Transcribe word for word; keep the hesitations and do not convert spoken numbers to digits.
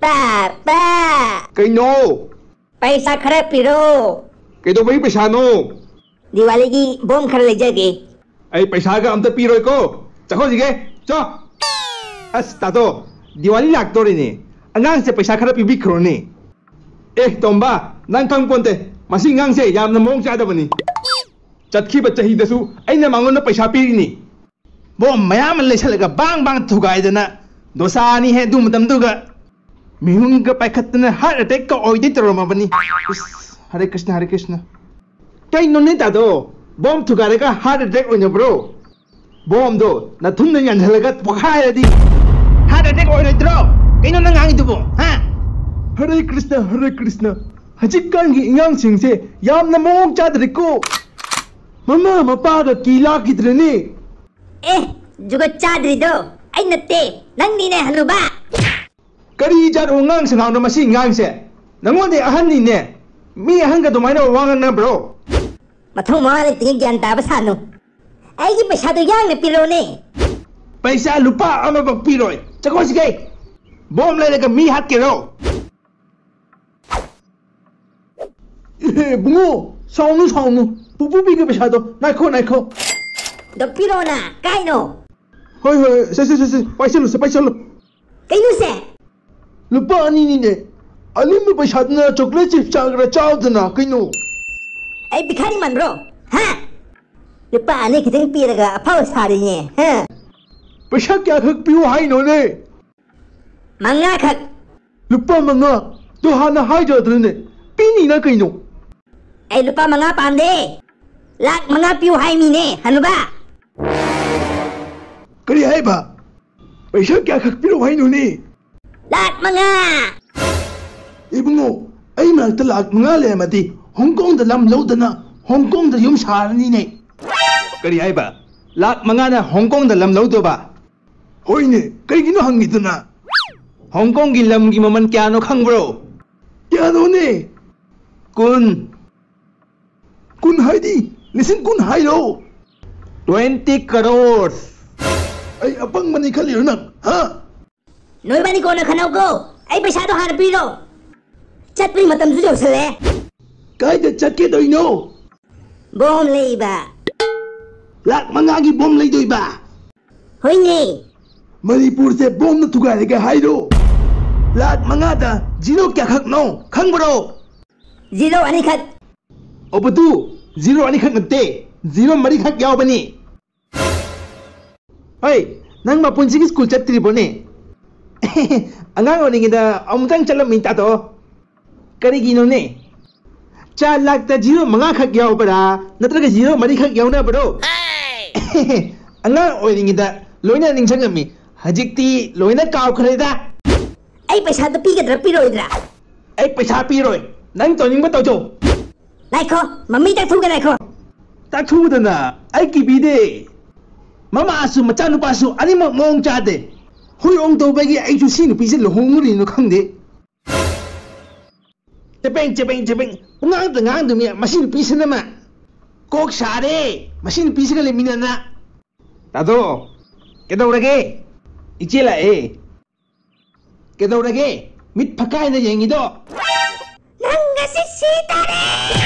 Papa, ꯀꯩꯅꯣ? ꯄꯩꯁꯥ ꯈꯔ ꯄꯤꯔꯣ꯫ ꯀꯩꯗꯧꯕꯒꯤ ꯄꯩꯁꯥꯅꯣ? ꯗꯤꯋꯥꯂꯤꯒꯤ ꯕꯣꯝ ꯈꯔ ꯂꯩꯖꯒꯦ꯫ ꯑꯩ ꯄꯩꯁꯥꯒ ꯑꯝꯇ ꯄꯤꯔꯣꯏꯀꯣ꯫ ꯆꯠꯈꯣꯁꯤꯒꯦ꯫ ꯆꯣ꯫ ꯑꯁ ꯇꯥꯗꯣ, ꯗꯤꯋꯥꯂꯤ ꯂꯥꯛꯇꯣꯔꯦꯅꯦ꯫ ꯑꯉꯥꯡꯁꯦ ꯄꯩꯁꯥ ꯈꯔ ꯄꯤꯕꯤꯈ꯭ꯔꯣꯅꯦ꯫ ꯑꯦ ꯇꯣꯝꯕ, ꯅꯪ ꯈꯪꯄꯣꯟꯇꯦ꯫ ꯃꯁꯤ ꯑꯉꯥꯡꯁꯦ ꯌꯥꯝꯅ ꯃꯑꯣꯡ ꯆꯥꯗꯕꯅꯤ꯫ ꯆꯠꯈꯤꯕ ꯆꯍꯤꯗꯁꯨ ꯑꯩꯅ ꯃꯉꯣꯟꯗ ꯄꯩꯁꯥ ꯄꯤꯔꯤꯅꯤ꯫ ꯕꯣꯝ ꯃꯌꯥꯝ ꯑꯃ ꯂꯩꯁꯜꯂꯒ ꯕꯥꯡ ꯕꯥꯡ ꯊꯨꯒꯥꯏꯗꯅ ꯗꯣꯁꯥꯅꯤꯍꯦ ꯑꯗꯨ ꯃꯇꯝꯗꯨꯒ꯫ ꯃꯤꯍꯨꯟꯒ ꯄꯥꯏꯈꯠꯇꯅ heart attack ꯀ ꯑꯣꯏꯗꯣꯏ ꯇꯧꯔꯝꯃꯕꯅꯤ꯫ ꯏꯁ, ꯍꯔꯦ ꯀ꯭ꯔꯤꯁꯅ, ꯍꯔꯦ ꯀ꯭ꯔꯤꯁꯅ꯫ ꯀꯩꯅꯣꯅꯦ ꯇꯥꯗꯣ? ꯕꯣꯝ ꯊꯨꯒꯥꯏꯔꯒ heart attack ꯑꯣꯏꯅꯕ꯭ꯔꯣ? ꯕꯣꯝꯗꯣ ꯅꯊꯨꯟꯗ ꯌꯥꯟꯁꯤꯜꯂꯒ ꯄꯣꯈꯥꯏꯔꯗꯤ heart attack ꯑꯣꯏꯔꯣꯏꯗ꯭ꯔꯣ? ꯀꯩꯅꯣ ꯅꯪ ꯉꯥꯡꯉꯤꯗꯨꯕꯣ, ꯍꯥ? ꯍꯔꯦ ꯀ꯭ꯔꯤꯁꯅ, ꯍꯔꯦ ꯀ꯭ꯔꯤꯁꯅ꯫ ꯍꯧꯖꯤꯛꯀꯥꯟꯒꯤ ꯑꯉꯥꯡꯁꯤꯡꯁꯦ ꯌꯥꯝꯅ ꯃꯑꯣꯡ ꯆꯥꯗ꯭ꯔꯦꯀꯣ꯫ ꯃꯃꯥ ꯃꯄꯥꯒ ꯀꯤ ꯂꯥꯛꯈꯤꯗ꯭ꯔꯦꯅꯦ꯫ ꯑꯦ, ꯖꯨꯒꯣꯠ ꯆꯥꯗ꯭ꯔꯤꯗꯣ ꯑꯩ ꯅꯠꯇꯦ, ꯅꯪꯅꯤꯅꯦ ꯍꯅꯨꯕ꯫ ꯀꯔꯤ ꯖꯥꯠ ꯋꯥꯉꯥꯡ ꯁꯉꯥꯡꯅꯣ ꯃꯁꯤ ꯑꯉꯥꯡꯁꯦ? ꯅꯪꯉꯣꯟꯗꯩ ꯑꯍꯟꯅꯤꯅꯦ꯫ ꯃꯤ ꯑꯍꯟꯒ ꯑꯗꯨꯃꯥꯏꯅ ꯋꯥ ꯉꯥꯡꯅꯕ꯭ꯔꯣ? ꯃꯊꯧ ꯃꯋꯥ ꯂꯩꯇꯦ, ꯒ꯭ꯌꯥꯟ ꯇꯥꯕ ꯁꯥꯅꯨ꯫ ꯑꯩꯒꯤ ꯄꯩꯁꯥꯗꯣ ꯌꯥꯡꯅ ꯄꯤꯔꯣꯅꯦ꯫ ꯄꯩꯁꯥ ꯂꯨꯄꯥ ꯑꯃꯐꯥꯎ ꯄꯤꯔꯣꯏ꯫ ꯆꯠꯈꯣꯁꯤꯒꯦ꯫ ꯕꯣꯝ ꯂꯩꯔꯒ ꯃꯤ ꯍꯥꯠꯀꯦꯔꯣ? ꯑꯦ ꯏꯕꯨꯡꯉꯣ, ꯁꯥꯎꯅꯨ ꯁꯥꯎꯅꯨ꯫ ꯄꯨꯄꯨ ꯄꯤꯒꯦ ꯄꯩꯁꯥꯗꯣ꯫ ꯉꯥꯏꯈꯣ ꯉꯥꯏꯈꯣ꯫ ꯑꯗꯣ ꯄꯤꯔꯣꯅ, ꯀꯥꯏꯅꯣ? ꯍꯣꯏ ꯍꯣꯏ, ꯁꯦ ꯁꯦ ꯁꯦ ꯁꯦ, ꯄꯥꯏꯁꯜꯂꯨ ꯁꯦ, ꯄꯥꯏꯁꯜꯂꯨ꯫ ꯀꯩꯅꯣꯁꯦ? ꯂꯨꯄꯥ ꯑꯅꯤꯅꯤꯅꯦ꯫ ꯑꯂꯦꯝꯕ ꯄꯩꯁꯥꯗꯨꯅ chocolate chip ꯆꯥꯒꯦꯔꯥ ꯆꯥꯎꯗꯅ ꯀꯩꯅꯣ꯫ ꯑꯩ ꯚꯤꯈꯥꯔꯤ ꯃꯥꯟꯕ꯭ꯔꯣ? ꯍꯥ? ꯂꯨꯄꯥ ꯑꯅꯤ ꯈꯤꯇꯪ ꯄꯤꯔꯒ ꯑꯐꯥꯎ ꯁꯥꯔꯤꯅꯦ, ꯍꯥ? ꯄꯩꯁꯥ ꯀꯌꯥꯈꯛ ꯄꯤꯌꯨ ꯍꯥꯏꯅꯣꯅꯦ? ꯃꯉꯥꯈꯛ꯫ ꯂꯨꯄꯥ ꯃꯉꯥ? ꯇꯣ ꯍꯥꯟꯅ ꯍꯥꯏꯗ꯭ꯔꯗ꯭ꯔꯅꯦ? ꯄꯤꯅꯤꯅ ꯀꯩꯅꯣ? ꯑꯩ ꯂꯨꯄꯥ ꯃꯉꯥ ꯄꯥꯝꯗꯦ꯫ ꯂꯥꯛ ꯃꯉꯥ ꯄꯤꯌꯨ ꯍꯥꯏꯃꯤꯅꯦ, ꯍꯅꯨꯕ꯫ ꯀꯔꯤ ꯍꯥꯏꯕ? ꯄꯩꯁꯥ ꯀꯌꯥꯈꯛ ꯄꯤꯔꯛꯎ ꯍꯥꯏꯅꯣꯅꯦ? ꯂꯥꯛ ꯃꯉꯥ꯫ ꯏꯕꯨꯡꯉꯣ, ꯑꯩ ꯃꯔꯛꯇ ꯂꯥꯛ ꯃꯉꯥ ꯂꯩꯔꯝꯃꯗꯤ ꯍꯣꯡꯀꯣꯡꯗ ꯂꯝ ꯂꯧꯗꯅ ꯍꯣꯡꯀꯣꯡꯗ ꯌꯨꯝ ꯁꯥꯔꯅꯤꯅꯦ꯫ ꯀꯔꯤ ꯍꯥꯏꯕ? ꯂꯥꯛ ꯃꯉꯥꯅ ꯍꯣꯡꯀꯣꯡꯗ ꯂꯝ ꯂꯧꯗꯧꯕ? ꯍꯣꯏꯅꯦ, ꯀꯩꯒꯤꯅꯣ ꯍꯪꯉꯤꯗꯨꯅ? ꯍꯣꯡꯀꯣꯡꯒꯤ ꯂꯝꯒꯤ ꯃꯃꯜ ꯀꯌꯥꯅꯣ ꯈꯪꯕ꯭ꯔꯣ? ꯀꯌꯥꯅꯣꯅꯦ? ꯀꯨꯟ꯫ ꯀꯨꯟ ꯍꯥꯏꯗꯤ ꯂꯤꯁꯤꯡ ꯀꯨꯟ ꯍꯥꯏꯔꯣ? Twenty crores꯫ ꯑꯩ ꯑꯄꯪꯕꯅꯤ ꯈꯜꯂꯤꯔꯣ ꯅꯪ, ꯍꯥ? ꯅꯣꯏꯕꯥꯅꯤ ꯀꯣꯟꯅ ꯈꯟꯅꯧꯀꯣ꯫ ꯑꯩ ꯄꯩꯁꯥꯗꯣ ꯍꯥꯟꯅ ꯄꯤꯔꯣ꯫ ꯆꯠꯄꯩ ꯃꯇꯝꯁꯨ ꯌꯧꯁꯜꯂꯛꯑꯦ꯫ ꯀꯥꯏꯗ ꯆꯠꯀꯦ ꯇꯧꯔꯤꯅꯣ? ꯕꯣꯝ ꯂꯩꯕ꯫ ꯂꯥꯛ ꯃꯉꯥꯒꯤ ꯕꯣꯝ ꯂꯩꯗꯣꯏꯕ? ꯍꯣꯏꯅꯦ꯫ ꯃꯅꯤꯄꯨꯔꯁꯦ ꯕꯣꯝꯅ ꯊꯨꯒꯥꯏꯔꯒꯦ ꯍꯥꯏꯔꯣ? ꯂꯥꯛ ꯃꯉꯥꯗ ꯖꯤꯔꯣ ꯀꯌꯥꯈꯛꯅꯣ ꯈꯪꯕ꯭ꯔꯣ? ꯖꯤꯔꯣ ꯑꯅꯤꯈꯛ꯫ ꯑꯣꯕꯗꯨ, ꯖꯤꯔꯣ ꯑꯅꯤꯈꯛ ꯅꯠꯇꯦ, ꯖꯤꯔꯣ ꯃꯔꯤꯈꯛ ꯌꯥꯎꯕꯅꯤ꯫ ꯍꯣꯏ, ꯅꯪ ꯃꯄꯨꯟꯁꯤꯒꯤ ꯁ꯭ꯀꯨꯜ ꯆꯠꯇ꯭ꯔꯤꯕꯣꯅꯦ? ꯑꯉꯥꯡ ꯑꯣꯏꯔꯤꯉꯩꯗ ꯑꯃꯨꯛꯇꯪ ꯆꯠꯂꯝꯃꯤ ꯇꯥꯗꯣ꯫ ꯀꯔꯤꯒꯤꯅꯣꯅꯦ? ꯆꯥ ꯂꯥꯛꯇ ꯖꯤꯔꯣ ꯃꯉꯥꯈꯛ ꯌꯥꯎꯕ꯭ꯔꯥ, ꯅꯠꯇ꯭ꯔꯒ ꯖꯤꯔꯣ ꯃꯔꯤꯈꯛ ꯌꯥꯎꯅꯕ꯭ꯔꯣ? ꯑꯉꯥꯡ ꯑꯣꯏꯔꯤꯉꯩꯗ ꯂꯣꯏꯅ ꯅꯤꯡꯁꯤꯡꯉꯝꯃꯤ, ꯍꯧꯖꯤꯛꯇꯤ ꯂꯣꯏꯅ ꯀꯥꯎꯈ꯭ꯔꯦꯗ꯫ ꯑꯩ ꯄꯩꯁꯥꯗꯣ ꯄꯤꯒꯗ꯭ꯔꯥ ꯄꯤꯔꯣꯏꯗ꯭ꯔꯥ? ꯑꯩ ꯄꯩꯁꯥ ꯄꯤꯔꯣꯏ, ꯅꯪ ꯇꯧꯅꯤꯡꯕ ꯇꯧꯖꯧ꯫ ꯉꯥꯏꯈꯣ, ꯃꯃꯤ ꯇꯥꯛꯊꯣꯛꯀꯦ ꯉꯥꯏꯈꯣ꯫ ꯇꯥꯛꯊꯣꯛꯎꯗꯅ, ꯑꯩ ꯀꯤꯕꯤꯗꯦ꯫ ꯃꯃꯥꯁꯨ ꯃꯆꯥꯅꯨꯄꯥꯁꯨ ꯑꯅꯤꯃꯛ ꯃꯑꯣꯡ ꯆꯥꯗꯦ꯫ ꯍꯨꯏ ꯑꯣꯡ ꯇꯧꯕꯒꯤ ꯑꯩꯁꯨ ꯁꯤ ꯅꯨꯄꯤꯁꯦ ꯂꯨꯍꯣꯡꯉꯨꯔꯤꯅꯣ ꯈꯪꯗꯦ꯫ ꯆꯕꯦꯡ, ꯆꯕꯦꯡ, ꯆꯕꯦꯡ, ꯄꯨꯡꯉꯥꯡꯗ ꯉꯥꯡꯗꯨꯃꯤ ꯃꯁꯤ ꯅꯨꯄꯤꯁꯤꯅꯃ꯫ ꯀꯣꯛ ꯁꯥꯔꯦ ꯃꯁꯤ ꯅꯨꯄꯤꯁꯤꯒ ꯂꯩꯃꯤꯟꯅꯅ꯫ ꯇꯥꯗꯣ, ꯀꯩꯗꯧꯔꯒꯦ? ꯏꯆꯦ ꯂꯥꯛꯑꯦ꯫ ꯀꯩꯗꯧꯔꯒꯦ? ꯃꯤꯠ ꯐꯛꯀꯥꯏꯅ ꯌꯦꯡꯉꯤꯗꯣ? ꯅꯪ ꯉꯁꯤ ꯁꯤ ꯇꯥꯔꯦ!